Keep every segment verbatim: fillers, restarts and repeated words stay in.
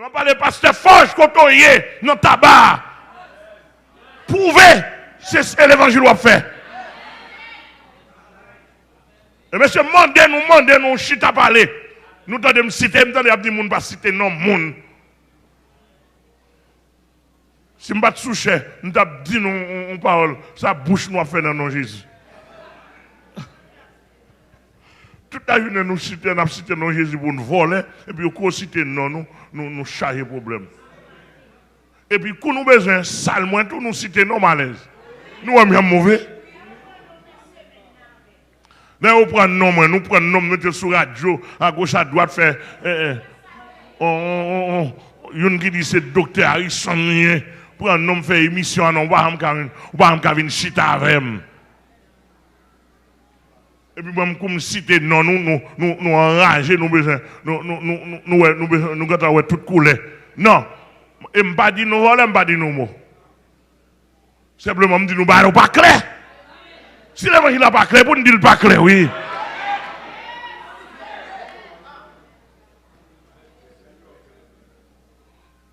M ap pale pastè Fòj kote w ye nan Taba a. Pwouve se, se levanjil w ap fè. E mesye, mande nou, mande nou chita pale. Nou tande m site, m tande y ap di moun pa site non moun. Si m pa t sou chè, m t ap di nou yon, yon pawòl. Sa bouch nou ap fè nan non Jezi. Tout lajounen nou site, n ap site non Jezi pou n vòlè, epi yo ko site non nou, nou, nou chaje pwoblèm. Epi kou nou bezwen sal mwen tou, nou site non m alèz. Nou wè m jan m move? Lè yo pran non mwen, nou pran non m mete l sou radyo, agoch adwat fè, eh, eh, on, on, on, on, youn ki di se doktè Harrison li ye, pran non m fè emisyon an, non, ou pa janm ka vin, ou pa janm ka vin chita avè m. Epi mwen, kou m site non nou, nou, nou, nou anraje, nou bezwen, nou, nou, nou, nou, nou wè, nou bezwen, nou gentan wè tout koulè. Non. E m pa di nou vòlè, m pa di nou mo. Senpleman, m di nou bagay yo pa klè. Si levanjil la pa klè, pou n di l pa klè, wi.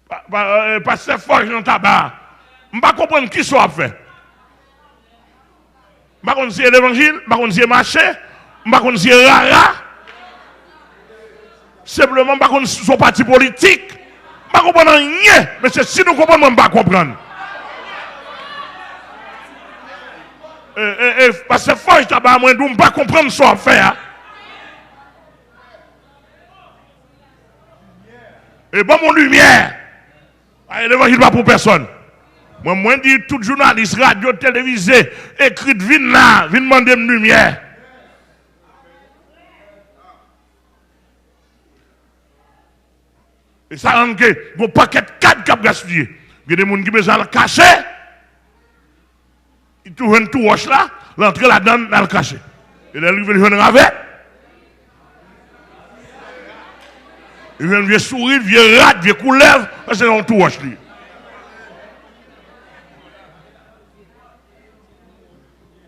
Pa, pa, eh, pastè Fòj nan Taba a. M pa konprann kisa w ap fè. M pa konn si e levanjil, m pa konn si e mache, m pa konn si e rara. Senpleman, m pa konn si se yon pati politik. M pa konprann anyen. Mesye, si nou konprann, mwen, m pa konprann. E, e, e, pastè Fòj Taba, mwen di w, m pa konprann sa w ap fè a. E ban m yon limyè. Ay, levanjil pa pou pèsonn. Mwen, mwen di tout jounalis, radyo, televize, ekri, vin la, vin mande m limyè. E sa rann ke gon pakèt kad k ap gaspiye. Gen de moun ki bezwen al kache. Li tou jwenn tou wòch la, l antre ladan l, l al kache. E lè l rive, l jwenn ravèt. Li jwenn vye sourit, vye rat, vye koulèv, paske se yon tou wòch li ye.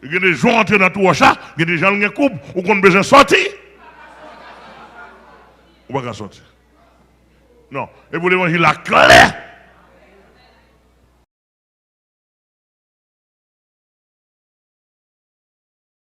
Gen de jan w antre nan tou wòch la, gen de jan l gen koub, ou konn bezwen sòti. Ou pa ka sòti. Non, e pou levanjil la klè.